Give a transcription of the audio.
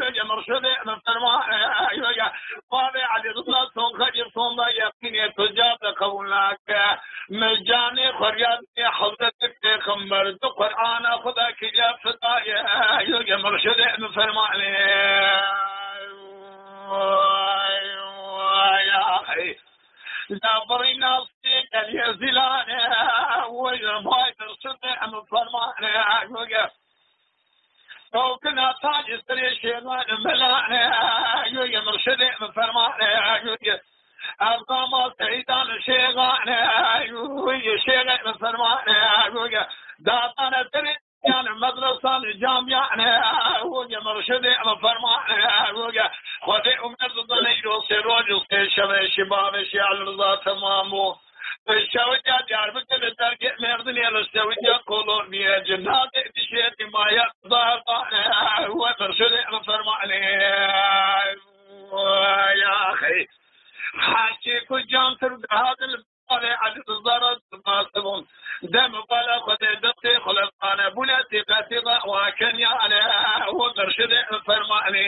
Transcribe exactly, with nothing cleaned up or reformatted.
Yoge mirşidê min fermane, yoge bavê Elî Riza son xebîr son da yeqînê tu ca te qebûl nake. Min canê xwe riyadê Hezretê Pêxember di Qur'ana xwe de kiriye fidaye, yoge mirşidê min fermane. Vay, vay, ay. Labarî nasê geliyê zîlane, wê vay mirşidê min fermane, yoge. Tawkina tacê serê şêxan melane, yoge mirşidê min fermane, yoge. Erzama seydan şêxane, yoge şêxê min fermane, yoge. Datane serê yan medresan camiyane, yoge mirşidê min fermane, yoge. Xwedê Umer didane îro sê roj û sê şevê şî bavê şî Elî Riza temam bû. Şewitya Diyarbekir li dergê Mêrdinê li şewitya Kolombiye cinadê dişê dîmaya zardane we mirşidê min fermane. Yaxê. Haşê ku can tir dihat li bavê Elî Riza re dibasibûn. Dem bala Xwedê destê xulefane bûne tîqe tîqe wa kenyane we mirşidê min fermane.